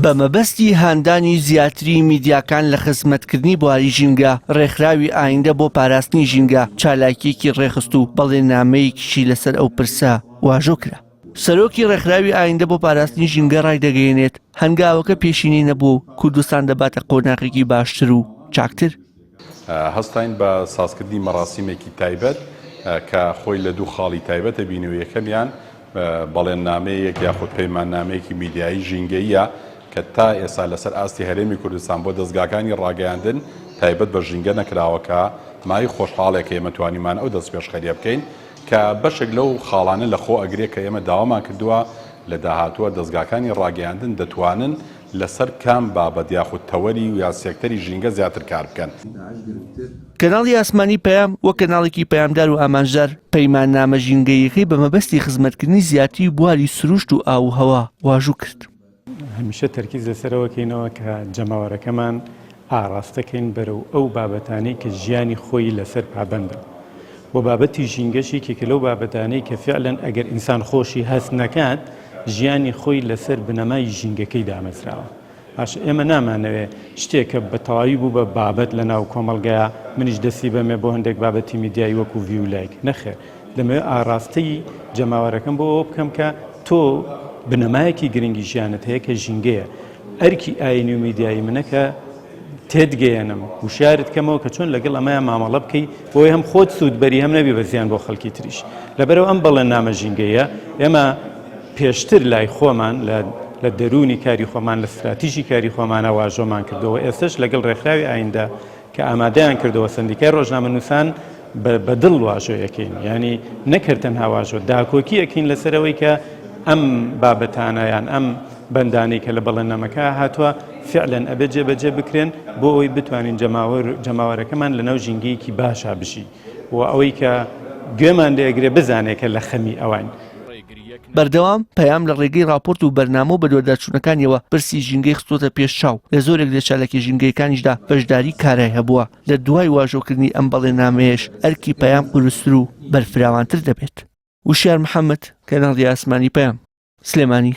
بە مەبەستی هاندانی زیاتری میدیاکان لە خزمەتکردنی بواری ژینگە، ڕێکخراوی ئایندە بۆ پاراستنی ژینگە چالاکییەکی ڕێکخست و بەڵێننامەیەکیشی لەسەر ئەو پرسە واژۆ کرا. سەرۆکی ڕێکخراوی ئایندە بۆ پاراستنی ژینگە ڕایدەگەیەنێت، هەنگاوەکە پێشینەی نەبووە و کوردستان دەباتە قۆناغێکی باشتر و چاکتر. هەستاین بە سازکردنی مەراسیمێکی تایبەت کە خۆی لە دوو خاڵی تایبەتە بینی و یەکەمیان بەڵێننامەیەک یاخود پەیماننامەیەکی میدیایی ژینگەییە کە تا ئێستا لەسەر ئاستی هەرێمی کوردستان بۆ دەزگاکانی ڕاگەیاندن تایبەت بە ژینگە نەکراوە کە مایەی خۆشحاڵێکە ئێمە توانیمان ئەو دەستپێشخەریە بکەین کە بەشێک لەو خاڵانە لە خۆ ئەگرێ کە ئێمە داوامان کردووە لە داهاتووە دەزگاکانی ڕاگەیاندن دەتوانن لەسەر کام بابەت یاخود تەوەری و یا سێکتەری ژینگە زیاتر کار بکەن. کەناڵی ئاسمانی پەیام وەک کەناڵێکی پەیامدار و ئامانجدار، پەیماننامە ژینگەییەکەی بە مەبەستی خزمەتکردنی زیاتری بواری سروشت و ئاو و هەوا واژوو کرد. هەمیشە تەرکیز لەسەر ئەوە کەینەوە کە جەماوەرەکەمان ئاڕاستە کەین بەرەو ئەو بابەتانەی کە ژیانی خۆی لەسەر پابەندە و بابەتی ژینگەش یەکێکە لەو بابەتانەی کە فعلەن ئەگەر ئینسان خۆشی هەست نەکات ژیانی خۆی لەسەر بنەمای ژینگەکەی دامەزراوە. باشە ئێمە نامانەوێ شتێک کە بە تەواوی بوو بە بابەت لە ناو کۆمەڵگەیا منیش دەستی بەمێ بۆ هەندێک بابەتی میدیایی وەکو view like نەخێر دەمەوێت ئاڕاستەی جەماوەرەکەم بۆ ئەوە بکەم کە تۆ بنەمایەکی گرنگی ژیانت هەیە کە ژینگەیە ئەرکی ئاینی و میدیایی منە کە تێتگەیەنم وشیارت کەمەوە کە چۆن لەگەڵ ئەمەیان مامەڵە بکەی بۆی هەم خۆت سوود بەری هەم نەبی بە زیان بۆ خەڵکی تریش لەبەرەوە ئەم بەڵێننامە ژینگەیە ئێمە پێشتر لای خۆمان لە لە دەروونی کاری خۆمان لە ستراتیژی کاری خۆمانە واژۆمان کردەوە ئێستش لەگەڵ ڕێکخراوی ئایندە کە ئامادەیان کردەوە سەندیکای ڕۆژنامەنووسان بە دڵ واژۆ ئەکەین یانی نەک هەر تەنها واژۆ داکۆکی ئەکەین لەسەر ئەوەی کە ئەم بابەتانە یان ئەم بەندانەی کە لە بەڵێننامەکە هاتووە فعلەن ئەبێ جێبەجێ بکرێن بۆ ئەوەی بتوانین جەماوەر جەماوەرەکەمان لەناو ژینگەیەکی باشا بژی و ئەوەی کە گوێمان لێگرێ بزانێ کە لە خەمی ئەوان. بەردەوام پەیام لە ڕێگەی ڕاپۆرت و بەرنامە و بەدواداچوونەکانیەوە پرسی ژینگەی خستۆتە پێش چاو، لە زۆرێک لە چالاکیە ژینگەیەکانیشدا بەشداری کارای هەبووە، لە دوای واژۆکردنی ئەم بەڵێننامەیەش ئەرکی پەیام قورستر و بەرفراوانتر دەبێت. وشیار محەمەد، کەناڵی ئاسمانی پەیام، سلێمانی.